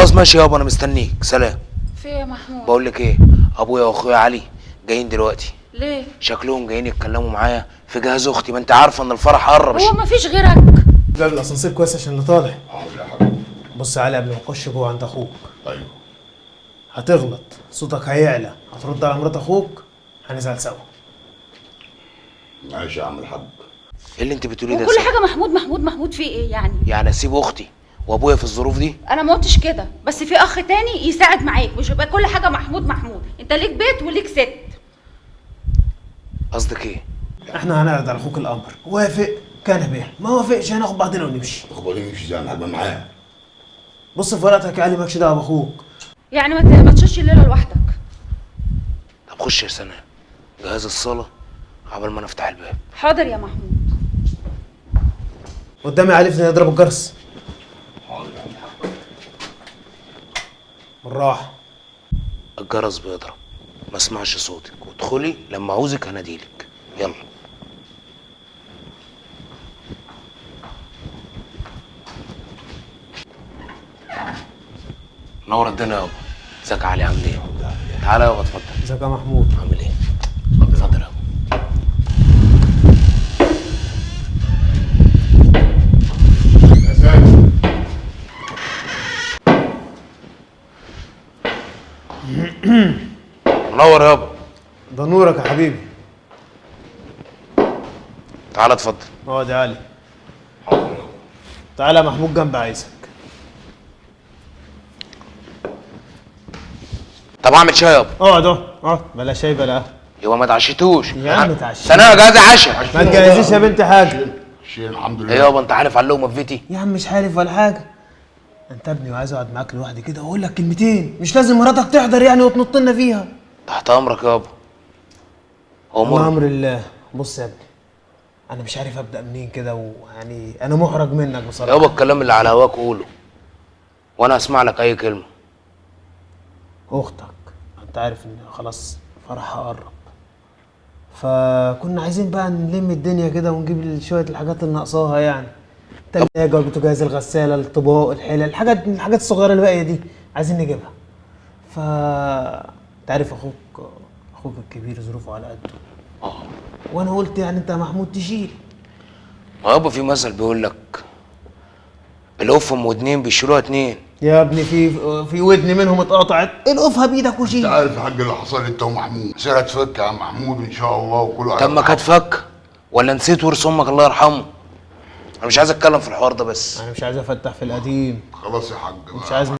خلاص ماشي يابا، انا مستنيك. سلام. في ايه يا محمود؟ بقول لك ايه، ابويا واخويا علي جايين دلوقتي. ليه؟ شكلهم جايين يتكلموا معايا في جهاز اختي، ما انت عارفه ان الفرح قرب. هو ما فيش غيرك. باب الاسانسير كويس عشان اللي طالع. حاضر يا حاج. بص يا علي، قبل ما تخش جوه عند اخوك. ايوه. هتغلط، صوتك هيعلى، هترد على مرات اخوك، هنزعل سوا. ماشي يا عم الحاج. ايه اللي انت بتقوليه ده؟ وكل حاجة محمود محمود محمود، في ايه يعني؟ يعني اسيب اختي وابويا في الظروف دي؟ انا ما قلتش كده، بس في اخ تاني يساعد معاك، مش يبقى كل حاجة محمود محمود. انت ليك بيت وليك ست. قصدك ايه؟ احنا هنعرض على اخوك الامر، وافق كان به، ما وافقش هناخد بعضنا ونمشي. تاخد بعضنا ونمشي زي ما احنا معاه. بص في ورقتك يا علي، مالكش دعوه باخوك. يعني ما تشيلش الليلة لوحدك. طب خش يا سناء جهاز الصاله عبال ما نفتح الباب. حاضر يا محمود. قدامي علي فضل يضرب الجرس. حاضر يا عم الحاج. بالراحة. الجرس بيضرب، ما اسمعش صوتك، وادخلي لما اعوزك هناديلك. يلا. نور الدنيا يابا. ازيك يا علي، عامل ايه؟ تعالى يابا اتفضل. ازيك يا محمود؟ عامل ايه؟ اتفضل يابا. منور يابا. ده نورك يا حبيبي. تعالى اتفضل. اقعد يا علي. تعالى يا محمود جنب، عايزك. طب اعمل شاي يابا. اقعد اقعد اقعد، بلا شاي بلا قهوة. يبقى ما اتعشيتوش يا عم اتعشيت. سناء جاهزة عشاء. ما تجهزيش يا بنت حاجة. شيء الحمد لله. ايه يابا، انت عارف على اللقمة في بيتي؟ يا عم مش حالف ولا حاجة، انت ابني وعايز اقعد معاك لوحدي كده واقول لك كلمتين، مش لازم مراتك تحضر يعني وتنط لنا فيها. تحت امرك يابا. هو امر الله. بص يا ابني، انا مش عارف ابدا منين كده، ويعني انا محرج منك بصراحة. يابا الكلام اللي على هواك قوله، وانا اسمع لك اي كلمة. اختك انت عارف ان خلاص فرحها قرب، فكنا عايزين بقى نلم الدنيا كده ونجيب شوية الحاجات اللي ناقصاها، يعني التلاجة والبوتاجاز، الغسالة، الطباق، الحلل، الحاجات الصغيرة اللي باقية دي عايزين نجيبها. ف انت عارف اخوك الكبير ظروفه على قده. وانا قلت يعني انت يا محمود تشيل. ما يابا في مثل بيقول لك القفه ام ودنين بيشيلوها اتنين. يا ابني في ودن منهم اتقطعت، القفها بايدك وشيل. انت عارف يا حاج اللي حصل انت ومحمود، سيرها تفك يا عم محمود ان شاء الله وكله. طب ما كانت فك، ولا نسيت ورث امك الله يرحمه؟ انا مش عايز اتكلم في الحوار ده بس. انا مش عايز افتح في القديم. خلاص يا حاج، مش عايز.